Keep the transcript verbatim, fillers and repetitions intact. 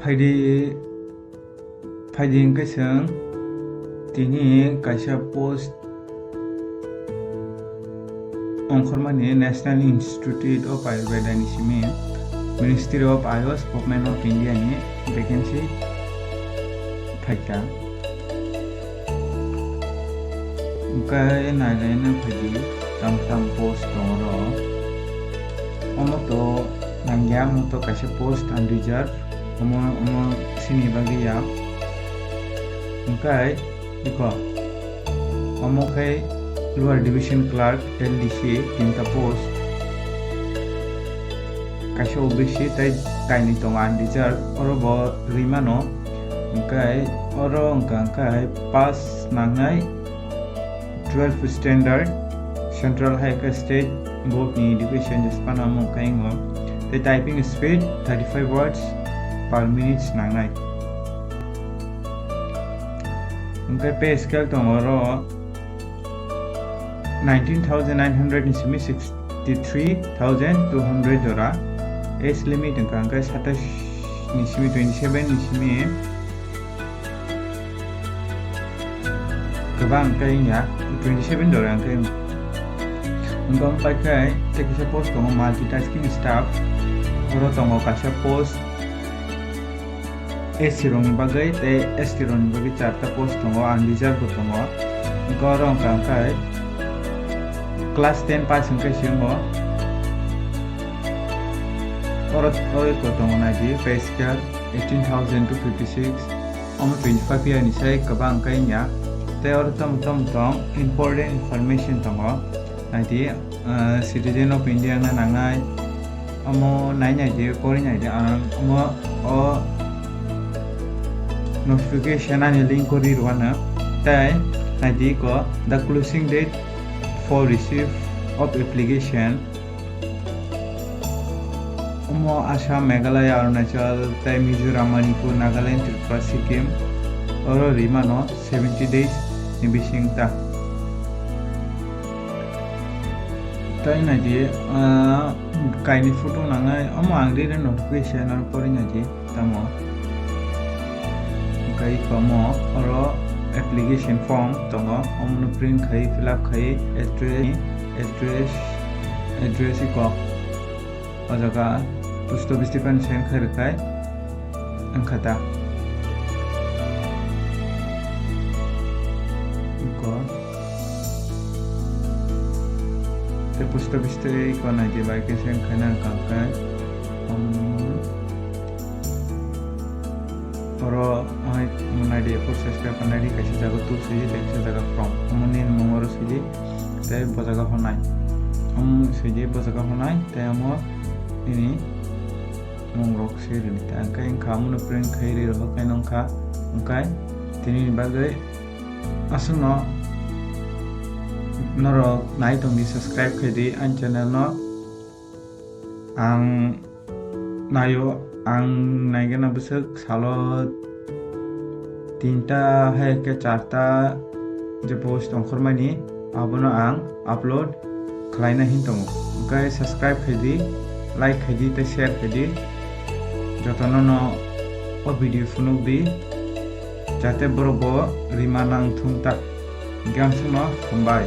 Phaidi, phaidi hwnkhe chwng tini kaisa post ongkhormani National Institute of Ayurveda ni simi Ministry of Ayush, Government of India ni vacancy phaikha. Hwnkhe nai nai no phaidi, tam tam post tongo oro. Omo to nangya, omo to kaisa post unreserved, omo, omo sini bagwi ya. Hwnkhe iko, omo khe Lower Division Clerk, L D C, tinta post. Kaisa O B C tei kainwi tongo unreserved, oro bo rwi mano. Hwnkhe oro wngkha hwnkhe pass nangnai twelve standard, Central hai khe State Board ni Education jesphano omo wngkha wngo. Tei typing speed thirty-five words per minute nangnai. Hwnkhe pay scale tongo oro nineteen thousand nine hundred ni simi sixty-three thousand two hundred jora. Age limit wngkha hwnkhe satais ni simi twenty-seven ni simi kwbang wngkha wngya, twenty-seven jora wngkha wng. Wngkha wngpai khe tei kisa post tongo multitasking staff, oro tongo kaisa post. S C rokni bagwi tei S T rokni bagwi charta post tongo, unreserved bo tongo. Hwnkhe oro wngkha hwnkhe class ten pass hwnkhe se wngo. Oro, oro eko tongo naidi, pay scale eighteen thousand two fifty six, omo twenty five year ni sai kwbang wngkha wngya. Tei oro tamo tamo tong important information tongo, naidi. Ah, Citizen of India wngna nangnai, omo nai nai di, kori nai di, ang omo o notification ani link kori rwano. Tei nai di ko, the closing date for receive of application. Omo Assam, Meghalaya, Arunachal, tei Mizoram, Manipur, Nagaland, Tripura, Sikkim, oro rimano seventy days ni bising ta. Tei naidi, ah, kaini photo nangnai, omo ang rire notification aro pori naidi, tamo. Hwnkhe iko omo oro application form tongo, omono print khai, fill up khai, address, address, address iko. O jaga post office tei phano send khai rwkhai wngkha ta. Iko. Tei post office tei iko naidi bai khe send khaina wngkha hwnkhe, um, oro hai naidi, post office tei naidi kaisa jaga to swijak, tei kaisa jaga from. Omo nini mung oro swijak. Tei bo jaga honai. Omo swijak bo jaga honai, tei omo nini mung rok se rini ta. Hwnkhe wngkha omono print khai ri rwkha khe wngkha. Hwnkhe tini ni bagwi aswkno norok nai tongdi, subscribe khai di ani channel no. Ang naio, ang naigena bwswk salo tinta hai khe charta je post ongkhormani, abono ang upload khlaina hin tongo. Hwnkhe subscribe khai di, like khai di tei share khai di. Jotono no o video phunuk di, jate borok bo rima nang thung ta. Hwnkhe ang songno hambai.